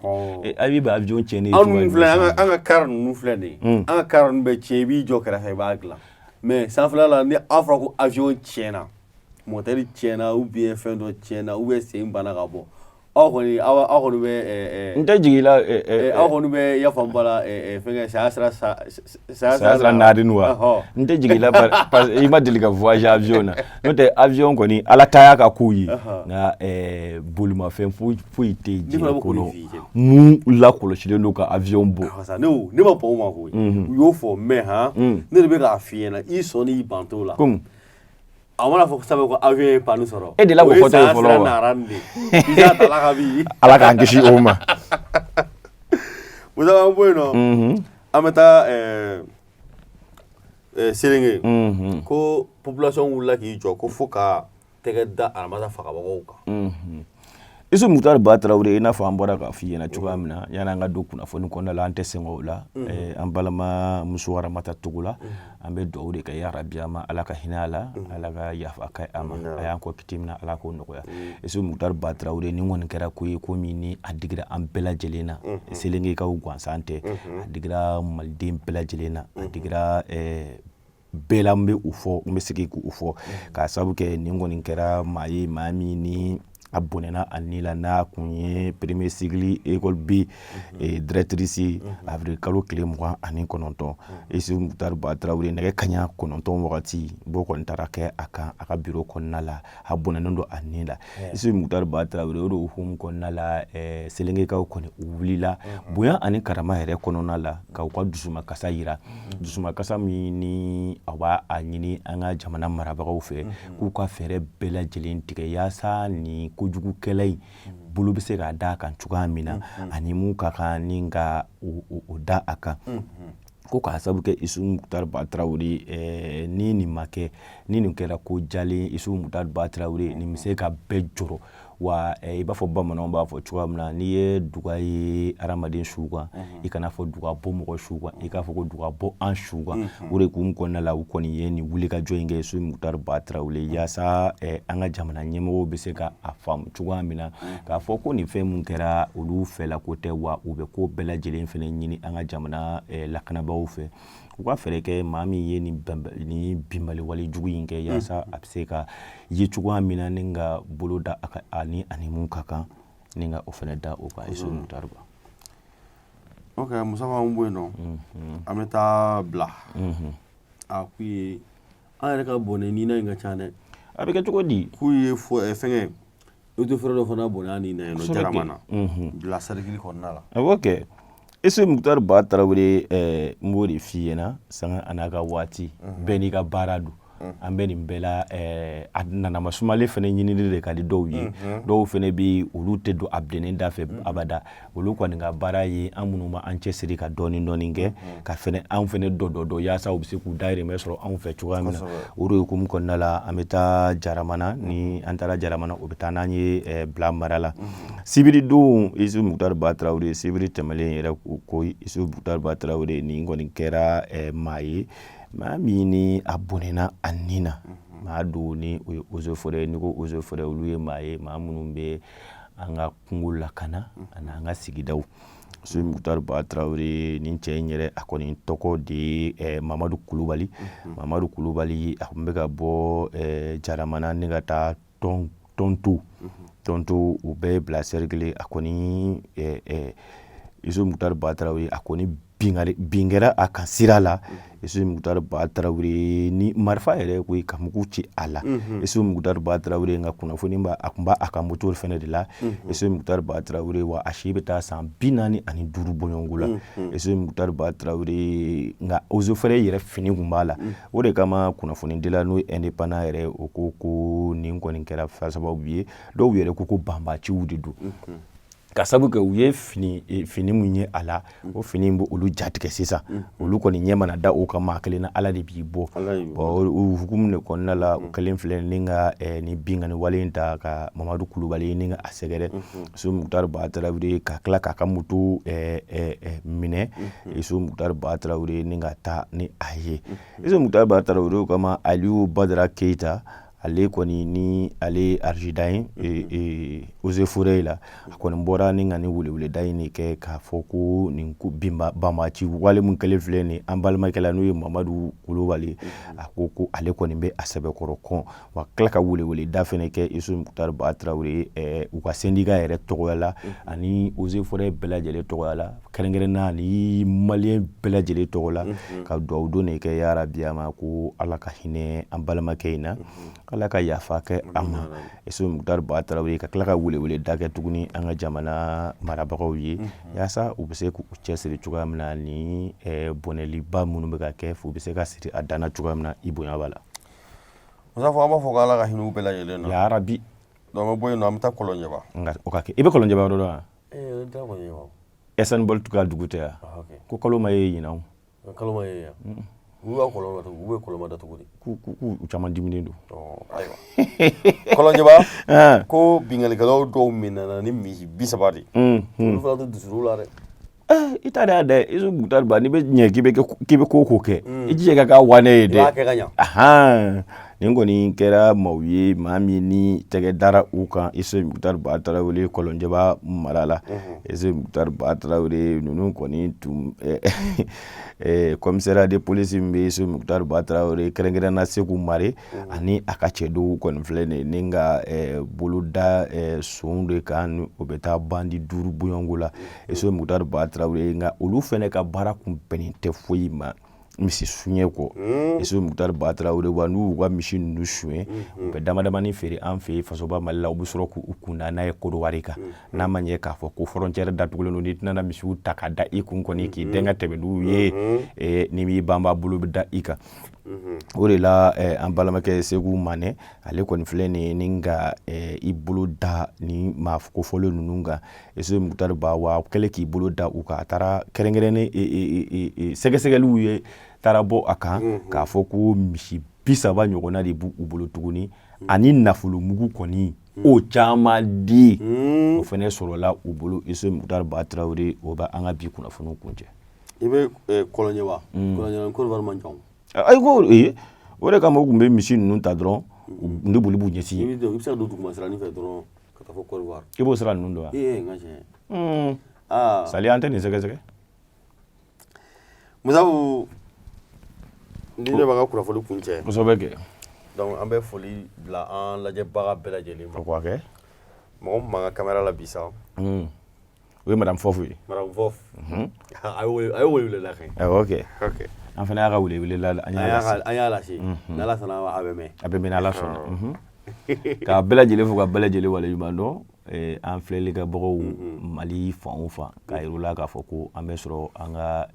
A bɛ avion tiɲɛnen. Anw ninnu filɛ, an ka car ninnu filɛ nin ye, an ka car ninnu bɛ tiɲɛ, i b'i jɔ kɛrɛfɛ, i b'a dilan. Mais sanfɛla la, ni aw fɔra ko avion tiɲɛna, moteur tiɲɛna, ou bien fɛn dɔ tiɲɛna, ou bien sen banna ka bɔ, aw kɔni aw kɔni bɛ N tɛ jigin i la. Aw kɔni bɛ, i y'a faamu b'a la, fɛnkɛ saya sira saya sira naani wa. N tɛ jigin i la parce que i ma deli ka voyager avion na. N'o tɛ, avion kɔni, Ala ta y'a ka kow ye, nka bolimafɛn foyi foyi tɛ diɲɛ kɔnɔ mun lakɔlɔsilen don ka avion bɔ. Ne ma bɔn o ma koyi, u y'o fɔ, mais han, ne de bɛ k'a f'i ɲɛna, i sɔn n'i ban t'o la. Komi A mana fɔ sanfɛ ko avion ye panne sɔrɔ. E delila k'o fɔtɔ ye fɔlɔ wa? Ala k'an kisi o ma. Musa, an bɔ yen nɔ, an bɛ taa Selenge ko population wulila k'i jɔ ko fo ka tɛgɛ da Aramata fagabagaw kan. Isu Mukutari Ba Tarawele, i n'a fɔ an bɔra k'a f'i ɲɛna cogoya min na, yanni an ka don kunnafoni kɔnɔna la, an tɛ sɛgɛn o la. An balima muso Aramata Togola, an bɛ dugawu de kɛ yarabi ma, Ala ka hinɛ a la, Ala ka yafa kɛ a ma, a y'an kɔ kiti min na, Ala k'o nɔgɔya. Isu Mukutari Ba Tarawele, nin kɔni kɛra ko ye, ko min ni a digira an bɛɛ lajɛlen na. Selengekaw gansan tɛ, a digira maliden bɛɛ lajɛlen na, a digira bɛɛ la. N bɛ u fɔ, n bɛ segin k'u fɔ k'a sababu kɛ nin kɔni kɛra maa ye, maa min ni a bɔnɛna a ni la, n'a kun ye premier cycle école B directrice ye, avril kalo tile 29, Isu Mukutari Ba Tarawele, nɛgɛ kaɲa 9 wagati b'o kɔni taara kɛ a kan a ka bureau kɔnɔna la, a bɔnɛnen don a ni la. Isu Mukutari Ba Tarawele, o de hukumu kɔnɔna la, Selengekaw kɔni u wulila bonya ani karama yɛrɛ kɔnɔna la ka u ka dusumakasa yira, dusumakasa min ni a b'a a ɲini an ka jamana marabagaw fɛ k'u ka fɛɛrɛ bɛɛ lajɛlen tigɛ yaasa nin kojugukɛla in bolo bɛ se k'a da a kan cogoya min na, ani mun ka kan ni ka o da a kan, ko k'a sababu kɛ Isu Mukutari Ba Tarawele, ni nin ma kɛ, ni nin kɛra ko jalen, Isu Mukutari Ba Tarawele, nin bɛ se ka bɛɛ jɔrɔ wa. I b'a fɔ bamananw b'a fɔ cogoya min na, n'i ye duga ye hadamaden su kan, i kana fɔ duga bɔ mɔgɔ su kan, i k'a fɔ ko duga bɔ an su kan. O de kun kɔnɔna la, u kɔni ye nin wulikajɔ in kɛ Isu Mukutari Ba Tarawele, yaasa an ka jamana ɲɛmɔgɔw bɛ se ka a faamu cogoya min na k'a fɔ ko nin fɛn mun kɛra, olu fɛla ko tɛ, wa u bɛ ko bɛɛ lajɛlen fɛnɛ ɲini an ka jamana lakanabaaw fɛ, u ka fɛɛrɛ kɛ maa min ye nin binbali wale jugu in kɛ, yaasa a bɛ se ka ye cogoya min na ni ka bolo da a kan, ani mun ka kan ni ka o fɛnɛ da o kan, Isu Mukutari Ba. Ok, Musa, an bɔ yen nɔ, an bɛ taa bila a k'u ye an yɛrɛ ka bɔnɛ nina in ka ca dɛ. A bɛ kɛ cogo di? K'u ye fɛngɛ eaux et forêts dɔ fana bɔnɛ a ni na yen nɔ, Jaramana, bila cercle kɔnɔna la. Awɔ kɛ, Isu Mukutari Ba Tarawele, n b'o de f'i ɲɛna, sanga a n'a ka waati bɛɛ n'i ka baara don. An bɛ nin bɛɛ la, a nanama sumalen fana ɲinini de ka di dɔw ye. Dɔw fana bɛ yen, olu tɛ don a bilennen da fɛ abada. Olu kɔni ka baara ye an minnu ma an cɛsiri ka dɔɔnin dɔɔnin kɛ ka fɛnɛ anw fɛnɛ dɔ dɔ dɔ, yaasa u bɛ se k'u dahirimɛ sɔrɔ anw fɛ cogoya min na. O de hukumu kɔnɔna la, an bɛ taa Jaramana. Ni an taara Jaramana, o bɛ taa n'an ye bila mara la sibiri don. Isu Mukutari Ba Tarawele, sibiri tɛmɛlen yɛrɛ ko Isu Mukutari Ba Tarawele, nin kɔni kɛra maa ye, maa min ni a bɔnɛna a ni na. Maa don ni o ye eaux et forêts. N'i ko eaux et forêts, olu ye maa ye, maa minnu bɛ an ka kungo lakana ani an ka sigidaw. Isu Mukutari Ba Tarawele, nin cɛ in yɛrɛ, a kɔni tɔgɔ de ye Mamadu Kulubali. Mamadu Kulubali, a tun bɛ ka bɔ Jaramana ni ka taa tɔnto tɔnto, u bɛɛ bila cercle. A kɔni, Isu Mukutari Ba Tarawele, a kɔni Bin kɛra a kan sira la. Isufu Mukutari Ba Tarawele ni marifa yɛrɛ koyi, ka mugu ci a la. Isufu Mukutari Ba Tarawele, nka kunnafoni b'a a tun b'a a ka moto fɛnɛ de la. Isufu Mukutari Ba Tarawele, wa a si bɛ taa san 45 bɔɲɔgɔnko la. Isufu Mukutari Ba Tarawele, nka eaux et forêts yɛrɛ fini tun b'a la. O de kama kunnafonidila n'o ye Indépendant yɛrɛ, o ko ko nin kɔni kɛra sababu ye. Dɔw yɛrɛ ko ko banbaciw de don, ka sabu kɛ u ye fini mun ye a la, o fini bɛ olu jatigɛ sisan. Olu kɔni ɲɛ mana da o kan maa kelen na, Ala de b'i bɔ. Bon, o hukumu de kɔnɔna la, o kɛlen filɛ ni ka nin binkanni wale in ta ka Mamadu Kulubali ni ka a sɛgɛrɛ, Isufu Mukutari Ba Tarawele, ka tila k'a ka moto minɛ, Isufu Mukutari Ba Tarawele, ni ka taa ni a ye. Isufu Mukutari Ba Tarawele, o kama Aliyu Badara Keyita, ale kɔni ni ale adjudant ye eaux et forêts la, a kɔni bɔra ni ka nin weleweleda in de kɛ k'a fɔ ko nin banbaci wale min kɛlen filɛ nin an balimakɛ la, n'o ye Mamadu Kulubali, a ko ko ale kɔni bɛ a sɛbɛkɔrɔ kɔn. Wa tila ka weleweleda fɛnɛ kɛ Isufu Mukutari Ba Tarawele, u ka syndicat yɛrɛ tɔgɔya la ani eaux et forêts bɛɛ lajɛlen tɔgɔya la, kɛrɛnkɛrɛnnenya ani maliyɛn bɛɛ lajɛlen tɔgɔ la, ka dugawu don de kɛ yarabi a ma ko Ala ka hinɛ an balimakɛ in na, Ala ka yafa kɛ a ma, Isufu Mukutari Ba Tarawele. Ka tila ka weleweleda kɛ tuguni an ka jamana marabagaw ye, yaasa u bɛ se k'u cɛsiri cogoya min na ni bɔnɛliba minnu bɛ ka kɛ, u bɛ se ka siri a danna cogoya min na. I bonya b'a la. Musa, an b'a fɔ ko Ala ka hinɛ u bɛɛ lajɛlen na. Yarabi. Donc an bɛ bɔ yen nɔ, an bɛ taa Kɔlɔnjɛba. Nka o ka kɛ, i bɛ Kɔlɔnjɛba yɔrɔ dɔn wa? Ee, n tɛ Kɔlɔnjɛba. Usain Bolt ka dugu tɛ yan? Ko kalo ma ye ɲinan o. Kalo ma ye yan. U b'a kɔlɔn datugu, u bɛ kɔlɔn datugu de. K'u caman diminen don. Ayiwa, Kɔlɔnjɛba, ko binkannikɛlaw dɔw minɛna ni misi 30 de ye. Olu fana tɛ dusu la dɛ. I ta de y'a da ye. Isufu Mukutari Ba, n'i bɛ ɲɛ k'i bɛ ko o ko kɛ, i jija ka k'a wanɛ ye dɛ. I b'a kɛ ka ɲa. Ahan, nin kɔni kɛra maaw ye, maa min ni tɛgɛ dara u kan, Isufu Mukutari Ba Tarawele, Kɔlɔnjɛba mara la. Isufu Mukutari Ba Tarawele, ninnu kɔni tun commissariat de police min bɛ Isufu Mukutari Ba Tarawele, kɛrɛnkɛrɛnna Segu Mare ani a ka cɛdenw kɔni filɛ nin ye ni ka bolo da sonw de kan, o bɛ taa bandi 5 bɔɲɔgɔnko la, Isufu Mukutari Ba Tarawele. Nka olu fɛnɛ ka baara kun bɛnnen tɛ foyi ma misi suɲɛ kɔ, Isufu Mukutari Ba Tarawele. Wa n'u y'u ka misi ninnu suɲɛ, u bɛ dama damani feere an fɛ yen fasoba Mali la, u bɛ sɔrɔ k'u kunda n'a ye Kodowari kan. N'a ma ɲɛ k'a fɔ ko frontière datugulen don, n'i tɛna misiw ta ka da i kun kɔni k'i dɛn ka tɛmɛ n'u ye, ni m'i banba, bolo bɛ da i kan. O de la an balimakɛ Segu Manɛ, ale kɔni filɛ nin ye ni ka i bolo da ni maa kofɔlen ninnu kan, Isufu Mukutari Ba. Wa kɛlen k'i bolo da u kan, a taara kɛrɛnkɛrɛnnen sɛgɛsɛgɛliw ye taara bɔ a kan k'a fɔ ko misi 30 ɲɔgɔnna de b'u bolo tuguni, ani nafolomugu kɔni o caman di, o fana sɔrɔla u bolo, Isufu Mukutari Ba Tarawele. O bɛ an ka bi kunnafoniw kuncɛ. I bɛ Kɔlɔnjɛba, Kɔlɔnjɛba, Côte d'Ivoire man jan. Ayi, ko ee, o de kama u tun bɛ misi ninnu ta dɔrɔn, u ni boli b'u ɲɛsin. I bɛ se ka don duguma siranin fɛ dɔrɔn ka taa fɔ Côte d'Ivoire. I b'o sira ninnu dɔn wa? Ee, n ka cɛ. Aa Sali, an tɛ nin sɛgɛsɛgɛ. Musabu, ni ne b'an ka kunnafoni kuncɛ. Kosɛbɛ kɛ. Donc an bɛ foli bila an lajɛbaga bɛɛ lajɛlen ma. O ka kɛ. Mɔgɔ min b'an ka caméra la bi sa. O ye madame Fɔfu ye. Madame Fɔfu. A ye welewele kɛ. Awɔ kɛ. Ok. An fana y'a ka welewele la, an y'a lase. An y'a lase. N'Ala sɔnna a bɛ mɛn. A bɛ mɛn n'Ala sɔnna. K'a bɛɛ lajɛlen fo, ka bɛɛ lajɛlen waleɲuman dɔn, an filɛlikɛbagaw Mali fan o fan, k'a yir'u la k'a fɔ ko an bɛ sɔrɔ an ka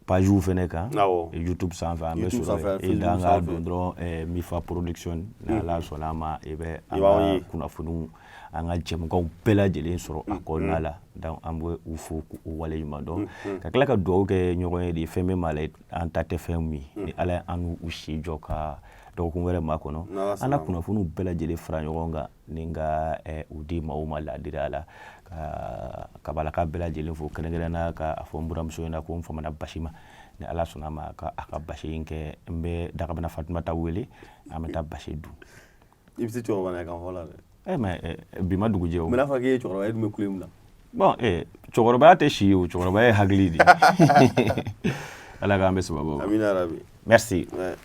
pagew fɛnɛ kan YouTube sanfɛ. An bɛ sɔrɔ i dan ka don dɔrɔn Mifa Production, ni Ala sɔnna a ma, i bɛ an ka kunnafoniw, an ka jɛmukanw bɛɛ lajɛlen sɔrɔ a kɔnɔna la. Donc an bɛ u fo k'u waleɲuman dɔn, ka tila ka dugawu kɛ ɲɔgɔn ye de. Fɛn bɛ maa la, an ta tɛ fɛn min ye, ni Ala ye an n'u si jɔ ka dɔgɔkun wɛrɛ ma kɔnɔ, an na kunnafoniw bɛɛ lajɛlen fara ɲɔgɔn kan ni ka u di maaw ma laadiriya la. Ka kabalaka bɛɛ lajɛlen fo, kɛrɛnkɛrɛnnenya ka a fɔ n buramuso ɲɛna ko n famana basi ma. Ni Ala sɔnna a ma, ka a ka basi in kɛ, n bɛ Dagabana Fatumata wele, an bɛ taa basi dun. I bɛ se cɛkɔrɔba kan fɔ la dɛ. Eh mais bi ma dugu jɛ o. Mais n'a fɔra k'e ye cɛkɔrɔba ye, e dun bɛ kule mun na? Bon, cɛkɔrɔbaya tɛ si ye o, cɛkɔrɔbaya ye hakili de ye. Ala k'an bɛ sababu ma. Amina yarabi. Merci. Ouais.